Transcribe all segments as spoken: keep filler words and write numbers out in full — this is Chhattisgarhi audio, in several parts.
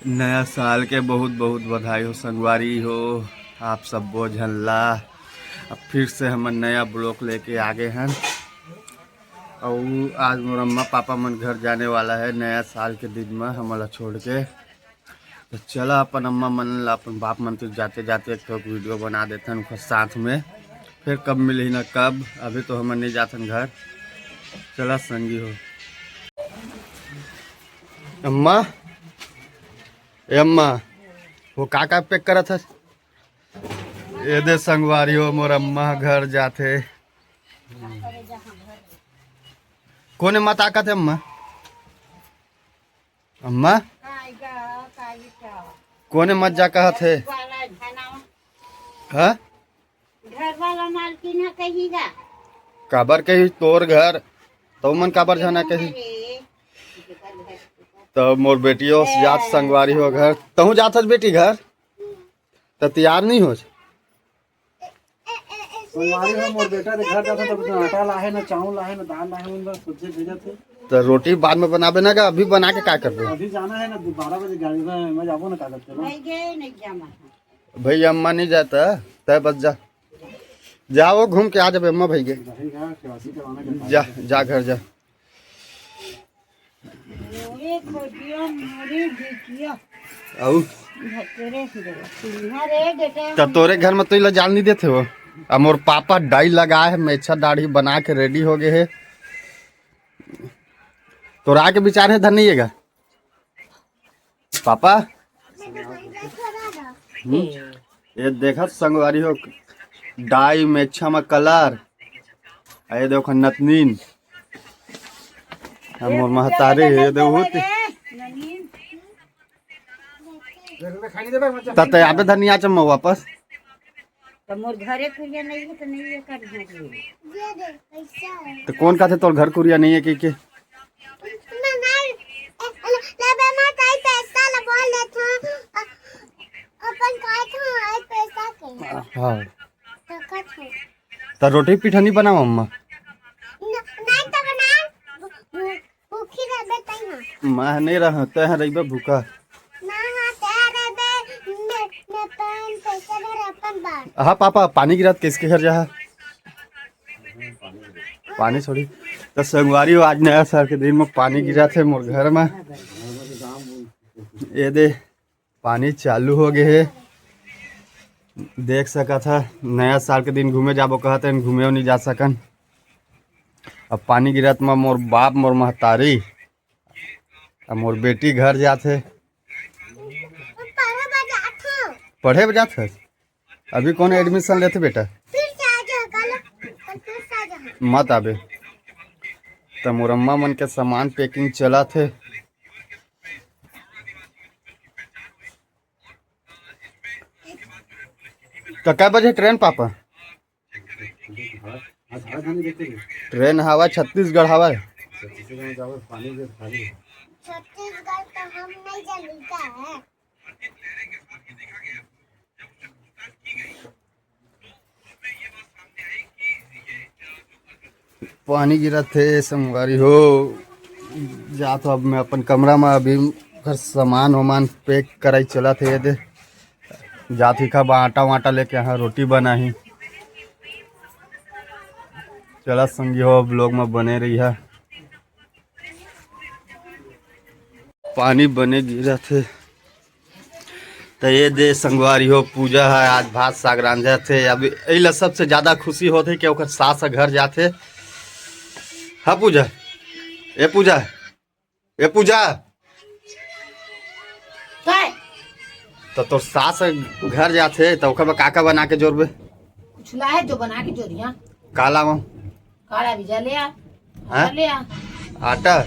नया साल के बहुत बहुत बधाई हो संगवारी हो, आप सब्बो झन ला। अब फिर से हमन नया ब्लॉग लेके आ गए हन। अउ आज मोर अम्मा पापा मन घर जाने वाला है नया साल के दिन में हमन ला छोड़ के। तो चला अपन अम्मा मन ला अपन बाप मन तीर जाते जाते एक ठो वीडियो बना देथन उनकर साथ में। फिर कब मिलही ना कब, अभी तो हमन नहीं जाथन घर। चला संगी हो। अम्मा, ए अम्मा, वो का का पैक करत हस? ए दे संगवारी हो, मोर अम्मा घर जाथे। कोने मत आकत है अम्मा? अम्मा, कोने मत जा कहत है? हाँ? घर वाला मालकिन है कहीं गा। काबर कही तोर घर, तो मन काबर जाना कही? अरे, तो मोर बेटियों से जात संगवारी हो घर, तहूँ जात हस बेटी घर, तो तैयार नहीं हो? संगवारी हो, मोर बेटा रे घर जाता तब तो आटा लाहे ना, चावल लाहे ना, दाल लाहे, उन बस सब्जी भेजत है। तो रोटी बाद में बनाबे ना का, अभी बना के का करबे? अभी जाना है ना, बारह बजे गाड़ी में मैं जाबो ना, का करते ना। नहीं गए, नहीं जाना है। भैया अम्मा नहीं जाता, तय बस जा, जा वो घूम के आ जाबे अम्मा भाई के। भाई का केवासी करवाना के जा, जा घर जा। मोरे खोजिया, मोरे बिटिया। आऊ? भतरे से देवा। सुनिहा रे बेटा। त तोरे घर में तो इला जाल नहीं देते हो। अब मोर पापा डाई लगा है, मेछा दाढ़ी बना के रेडी हो गए है। तोरा के विचार है धनिएगा पापा? हम्म? ये देखत संगवारी हो, डाई मेछा में कलर, आ ये देखो नतनीन, आ मोर महतारी, ये देखो होती। त तय आबे धनिया चम्मा वापस। त मोर घरे कुरिया नहीं है, त नहीं है कर घर। तो कौन कहते तोर घर कुरिया नहीं है कि के? मैं, मैं, ले बे, मैं कई पैसा ला बोल देत हूँ। अ-, अपन काय था, आई पैसा के। हाँ। तो कत हूँ। त रोटी पीठा नहीं बनाओ अम्मा? न-, नहीं तो बना। भू-, भू-, भूखी रहबे तई ना। मैं नहीं रहा, तय रहिबे भूखा। ना, हाँ, तय रहबे, मैं, मैं पेन पैसा धर अपन बार। हाँ पापा, पानी गिरत किसके घर जा? पानी छोड़ी। तो संगवारी हो, आज नया साल के दिन में पानी गिरत है मोर घर में। ये दे, पानी चालू हो गए है। देख सकत ह, नया साल के दिन घूमे जाबो कहत हन, घूमे नहीं जा सकन। अब पानी गिरत में मोर बाप, मोर महतारी, अब मोर बेटी घर जात है। पढ़े बर जात है। अभी कौन एडमिशन लेथे बेटा? फिर से आ जा, कल, कल फिर से आ जा। मत आबे। त मोर अम्मा मन के सामान पैकिंग चलत हे। त कै बजे ट्रेन पापा? ट्रेन हवा छत्तीसगढ़ हवा। छत्तीसगढ़ तो हम नहीं जानते का है। पानी गिरत हे संगवारी हो। जात हो अब मैं अपन कमरा में, अभी घर सामान वामान पैक कराई चलत हे। ये दे जात ही खा आटा वाटा लेके, यहाँ रोटी बनाही। चला संगी हो, ब्लॉग में बने रही है। पानी बने गिरत हे। त ये दे संगवारी हो, पूजा है आज भात साग रांधत हे। अब एला सबसे ज्यादा खुशी होत हे कि ओकर सास ह घर जात हे। हाँ पूजा, ए पूजा, ए पूजा। काय? त तोर सास ह घर जात हे त ओकर बर का का बना के जोरबे? कुछ लाए जो बना के जोरिया। का लावं? काला बीजा ले आ। हाँ? ले आ। आटा?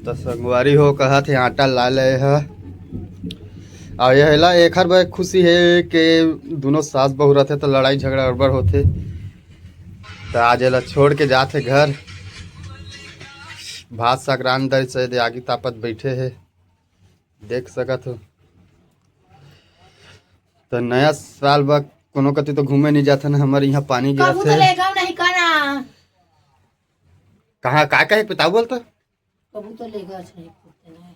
त संगवारी हो कहत हे आटा ला ले ह। अउ यह ला एखर बर खुशी हे कि दुनों सास बहू रहथे त लड़ाई झगड़ा अड़बड़ होथे। त आज एला छोड़ के जात हे घर। भात साग रांध दे से दे आगी तापत बैठे हे, देख सकत हो। त नया साल बा, कोनो कति तो घूमे नहीं जाथन, हमर यहाँ पानी गिरत कभू तो हे। ले गव नहीं का ना। कहाँ, का कहे पिताऊ बोलता? कभू तो ले गव नहीं, पूछते नहीं।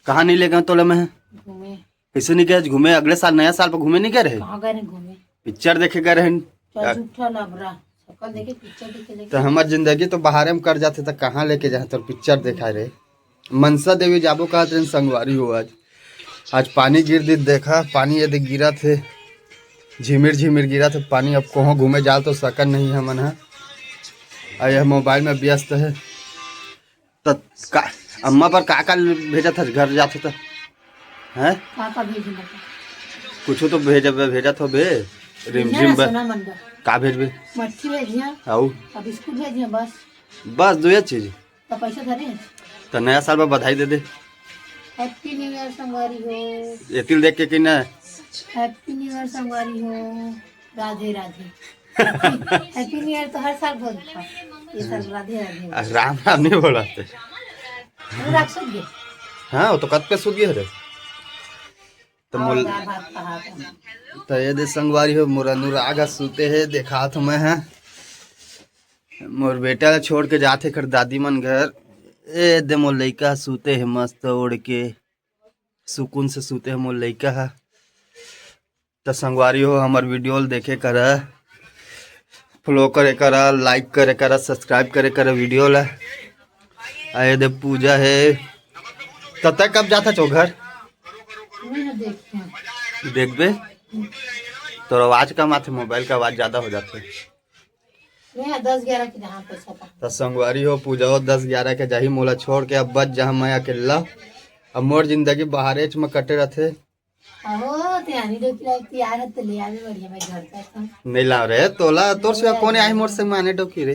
कहाँ नहीं ले गए तोला मैं? घूमे। कैसे नहीं गए घूमे? अगले साल नया साल पर घूमे नहीं गए रहे? कहाँ गए रहे घूमे? पिक्चर देखे गए रहे। चल झूठा लबरा, सकल देखे पिक्चर देखे लेके। तो हमार जिंदगी तो बाहरे में कर जाते तो कहाँ लेके जाए तोर पिक्चर देखा रहे? मनसा देवी जाबो कहत रहे संगवारी हो आज। आज पानी गिर दी, देखा पानी यदि गिरा थे, झिमिर झिमिर गिरा थे पानी। अब कहों घूमे जाल तो सकन नहीं हमन ह। आ यह मोबाइल में व्यस्त है। त का अम्मा पर का का भेजत हस घर जाथे त? हैं? का का भेजबे? कुछ तो भेजबे, भेजत हो बे। रिमझिम भेजना बे। सोना मन बर। का भेजबे? मट्ठी भेजिया। आऊ? अब बिस्कुट भेजिया बस। बस दो ये चीज। त पैसा धरे? त नया साल में बधाई दे दे। हैप्पी न्यू ईयर संगवारी हो। ये तिल देख के कि ना? हैप्पी न्यू ईयर संगवारी हो। Radhe Radhe. Happy new year तो हर साल बोलता। ये साल राधे राधे। आज राम राम नहीं बोला थे। वो रात सुत गए। हाँ, वो तो कद पे सुत गए रे। तो मोल तो ये दे संगवारी हो, मोर अनुराग ह सूते हे, देखात हो मैं ह। मोर बेटा ला छोड़ के जाथे कर दादी मन घर। ए दे मोर लइका ह सूते हे मस्त ओढ़ के, सुकून से सूते हे मोर लइका ह। त संगवारी हो, हमर वीडियो ल देखे करा, फॉलो करे करा, लाइक करे करा, सब्सक्राइब करे करा वीडियो ला। आ ये दे पूजा हे। त तय कब जाथा चो घर? मैं देखते हैं। देखबे? तोर आवाज कम आथे, मोबाइल का आवाज ज्यादा हो जाथे। मैं दस ग्यारह के जहाँ पैसा था। त संगवारी हो, पूजा हो दस ग्यारह के जाही मोला छोड़ के, अब बच जहाँ मैं अकेला। अब मोर जिंदगी बाहरेच में कटे रहथे। अहो, ते आनी डोकी लायक तैयार है, तो ले आवे बढ़िया, मैं घर का था। नहीं लाव रे, तोला, तोर सिवा कोन आही मोर संग माने डोकी रे?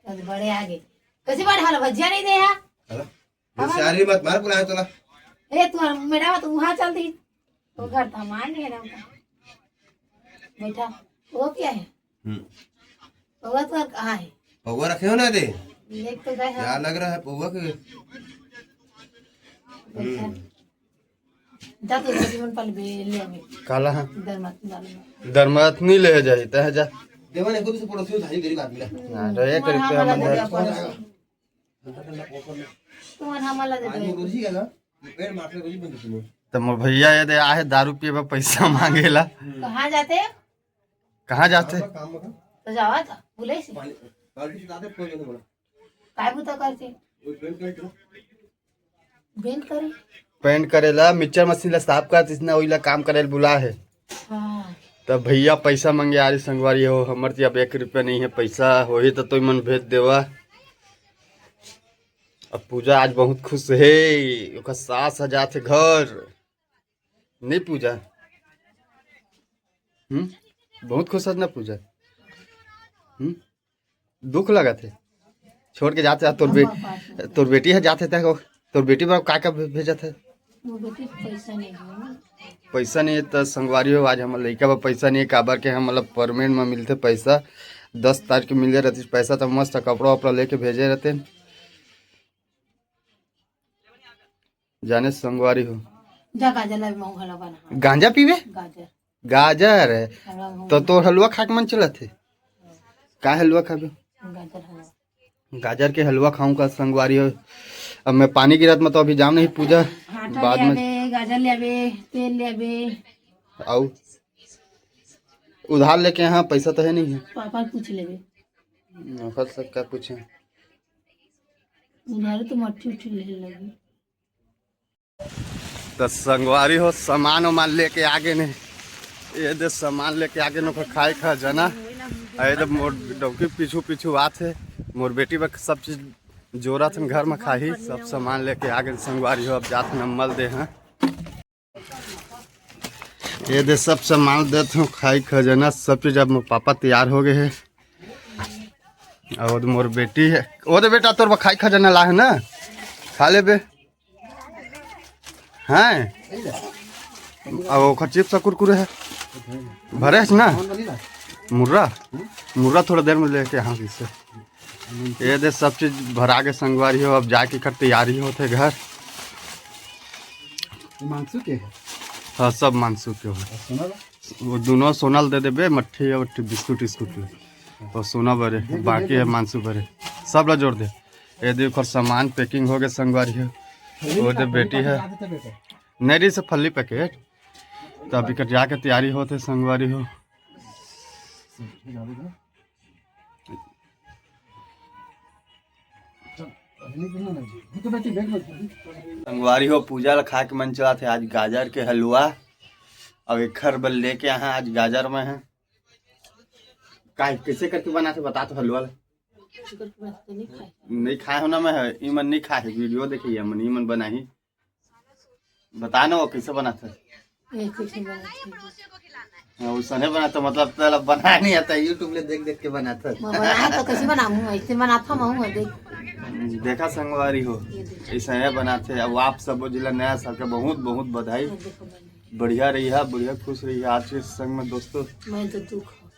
अब बड़े आगे। कैसे बड़ हाल भजिया नहीं दे हा? हेलो? अब बेचारी मत मार, बुलाए तोला। ए, तू मेरा मत वहाँ चल दी। वो घर था मान गया ना। बैठा। वो क्या है? हम्म। पौवा तो कहाँ है? पौवा रखे हो ना दे। देख तो गए क्या हैं। लग रहा है पौवा के? अच्छा। हम्म। जा तो जीवन पल बे ले अबे। काला है? दरमत डाल में। दरमत नहीं ले जाई, तह जा। देवन एको दूसरे पड़ोसी उधारी गरीब आदमी ला। ना, तो ये तुम्हारा करीब पे हम हमारा अंदर। दे पड़ोसी। तुम्हारा हमारा दे आज दे। वो रोजी है ना, पेड़ मारते रोजी बंद सुनो। तो मोर भैया ये दे आहे दारू पिए बर पैसा मांगेला। कहाँ जाते? कहाँ जाते? काम बता। तो जावा था, बोले से। पानी, पार्टी से ज्यादा कोई नहीं बोला। काय बुता करते? वो पेंट करे तो। पेंट करे? पेंट करेला, मिक्सचर मशीन ला साफ करत इसने, ओइला काम करेल बुला है। हाँ। तब भैया पैसा मांगे, आरी संगवारी हो, हमर ती अब एक रुपया नहीं है पैसा, होही तो तुमन भेज देवा। अब पूजा आज बहुत खुश है, ओकर सास ह जात है घर। नहीं पूजा? हम्म? बहुत खुश है ना पूजा? हम्म? दुख लगत हे, छोड़ के जात हे। तोर बे-, तोर बेटी ह जात हे, तोर बेटी बर का का भे-, भेजत हे? वो बेटी पैसा नहीं है ना। पैसा नहीं है त संगवारी हो, आज हमर लइका बर पैसा नहीं है, काबर के हमन ला पेमेंट में मिलथे पैसा। दस तारीख के मिले रहतिस पैसा, त मस्त कपड़ा वपड़ा लेके भेजे रहते। जाने संगवारी हो। जा गाजर ला, महू हलवा बना। गांजा पीबे? गाजर। गाजर है। हलवा महू तो बना। तोर हलवा खा के मन चलत हे? का हलवा खाबे? गाजर हलवा। गाजर के हलवा खाऊं का संगवारी हो? अब मैं पानी गिरत में तो अभी जाम नहीं पूजा। आटा बाद ले में आबे, गाजर ले आबे, तेल ले आबे। आऊ उधार लेके यहाँ पैसा तो है नहीं है। पापा पूछ लेबे। ओकर से का पूछे? उधार तो मट्ठी उठी ले लगी। त संगवारी हो, सामान उमान लेके आगे ने। ये दे सामान लेके आगे ने, ओकर खाए खा जाना। आ ये दे मोर डौकी पीछू पीछू आत हे। मोर बेटी बर सब चीज जोरत हन घर में खाही। सब सामान लेके आगे ने संगवारी हो, अब जात हन अम्मा ल दे हैं। ये दे सब सामान देत हूँ, खाई खजाना सब चीज। अब मोर पापा तैयार हो गए हैं। और मोर बेटी है, वो दे बेटा तोर बर खाई खजाना ला है ना, खा लेबे। हैं? अब ओखर चिप्स और कुरकुरे है। भरे है ना? मुर्रा? मुर्रा थोड़ा देर में लेके हाँ पीछे। ये दे सब चीज भरा के संगवारी हो, अब जाके कर तैयारी होते घर। ये मानसू के है? हाँ, सब मानसू के हो। और सोना बा? वो दोनों सोना ल दे देबे, मट्ठी और बिस्कुट उस्कुट ल। तो सोना बरे, बाकी है मानसू बरे। सब ला जोड़ दे। ये देखो सामान पैकिंग हो गए संगवारी हो। वो तो बेटी है। नहीं रही से फल्ली पैकेट। तो अभी कर जाके तैयारी होते संगवारी हो। संगवारी हो, पूजा ला खा के मन चला थे आज गाजर के हलवा। अब एक घर बल लेके आए हैं, आज गाजर में है। का, कैसे करके बना थे बता तो हलवा ला। नहीं खाए हो ना मैं है, इमन नहीं खाए है, वीडियो देखिए मन, इमन बनाही। बता ना वो कैसे बना थे। हाँ, उसने बना तो मतलब तेला बना नहीं आता, YouTube ले देख देख के बना था। मैं बनाए तो कैसे बनाऊँ, ऐसे बनाता हूँ मैं, देख। देखा संगवारी हो, ऐसा है बनाते। अब आप सब जिला नया साल के बहुत बहुत बधाई। ये देखो बना। बढ़िया रही है, बढ़िया खुश रही है आज के संग में दोस्तों। मैं तो दुख हूँ।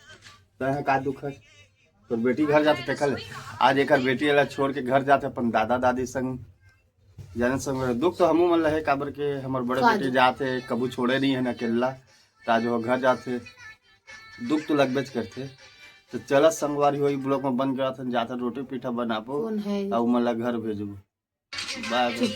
तय है का दुख है? तोर बेटी घर जाते देखा ले, आज एकर बेटी ला छोड़ के घर जाते अपन दादा दादी संग। जाने संग दुख तो हमू मन लहे, काबर के हमर बड़े का बेटी दुख? जाते, कभू छोड़े नहीं है ना अकेला। त आज वो घर जाते, दुख तो लगबेच करते। तो चला संगवारी हो, ई ब्लॉग में बन गया था, जाते रोटी पीठा बनाबो। कौन है? अउ मन ला घर भेजबो। बाय बाय।